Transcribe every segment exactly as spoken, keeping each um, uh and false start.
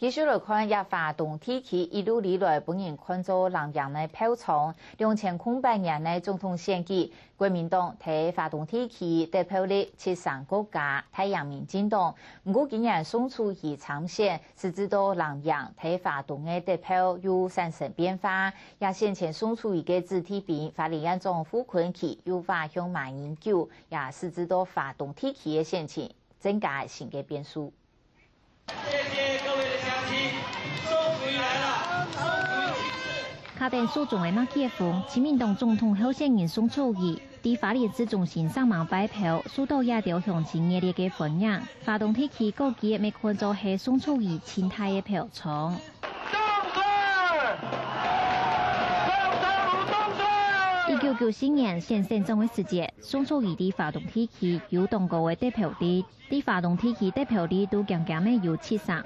繼續來看，這華東地區一路以來分人看做藍營个票倉。兩千空八年个總統選舉，國民黨在華東地區得票率七成過加，大贏民進黨。毋過今年宋楚瑜參選， 實際到藍營在華東个得票有產生變化，也選前宋楚瑜个子弟兵花蓮縣長傅崐萁又畫向馬英九，也實際到華東地區个選情增加新个變數。謝謝各位的鄉親，宋楚瑜來了，宋楚瑜。卡等手中个麥克風，親民黨總統候選人宋楚瑜 在花蓮市中心煞猛拜票，受到這兜鄉親熱烈个歡迎。華東地區過去乜看做係宋楚瑜盡大个票倉。一九九四年選省長个時節，宋楚瑜在華東地區有當高个得票率，在華東地區得票率都強強仔有七成。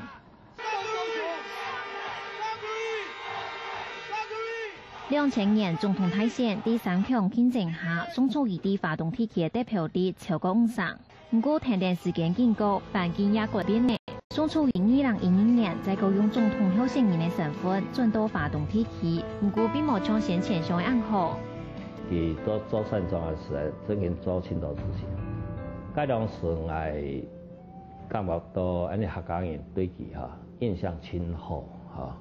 兩千年總統大選，在三強競爭下，宋楚瑜在華東地區个得票率超過五成。毋過，跈等時間經過，環境也改變了。宋楚瑜二零一二年再過用總統候選人个身份轉到華東地區，毋過並無像先前想个恁好。佢做，做選長个時節，正經做盡多事情。該當時𠊎 感覺到恁呢客家人對佢哈，印象盡好哈。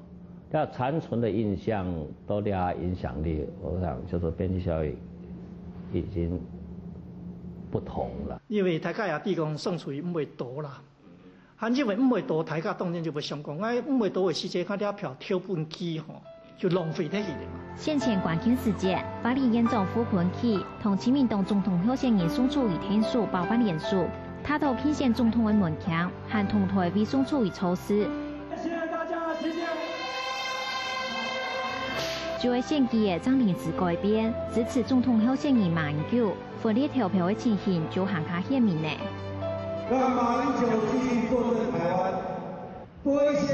這殘存的印象到這影響力，我想就是邊際效應已經不同了。因為大家也知講宋楚瑜毋會倒啦，還因為毋會倒，大家當然就會想講，哎，毋會倒个時節，看這票投分佢吼， 就浪費忒去了嘛。選前關鍵時節，花蓮縣長傅崐萁同親民黨總統候選人宋楚瑜𢯭手包辦連署，踏到競選總統个門檻，還同台為宋楚瑜造勢。謝謝大家，謝謝。就係選舉个正臨時改變，支持總統候選人馬英九，分裂投票个情形就還較鮮明呢。讓馬英九繼續坐鎮台灣， 多一些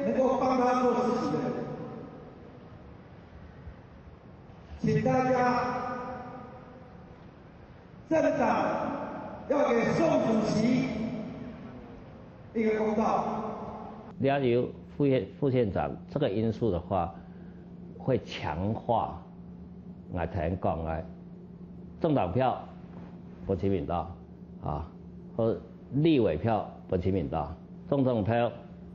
能夠幫他做事情的人。請大家政黨要給宋主席一個公道。了解副縣，副縣長這個因素的話，會強化，𠊎頭先講个，政黨票分親民黨，啊，或 立委票分親民黨，總統票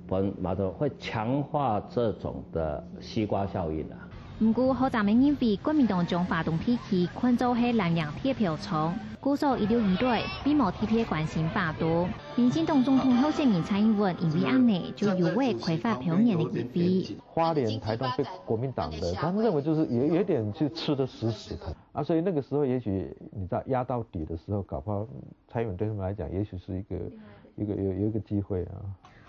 分馬總統，會強化這種的西瓜效應啊。毋過，學者們認為，國民黨將華東地區看做係藍營鐵票倉，故所一路以來，並無特別關心華東。民進黨總統候選人蔡英文因為恁呢，就有為開發票源个機會。花蓮、台東被國民黨的，他們認為就是有，有點去吃得死死的啊，所以那個時候，也許你知道壓到底的時候，搞不好 蔡英文對他們來講，也許是一個，一個，有，有一個機會啊。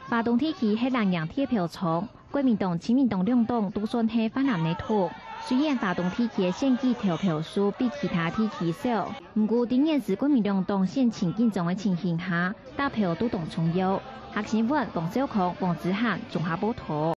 華東地區係藍營鐵票倉，國民黨、親民黨兩黨都算係泛藍个黨。雖然華東地區个選舉投票數比其他地區少，毋過在現時國民兩黨選情緊張个情形下，打票都當重要。客新聞，王少康、王子涵綜合報導。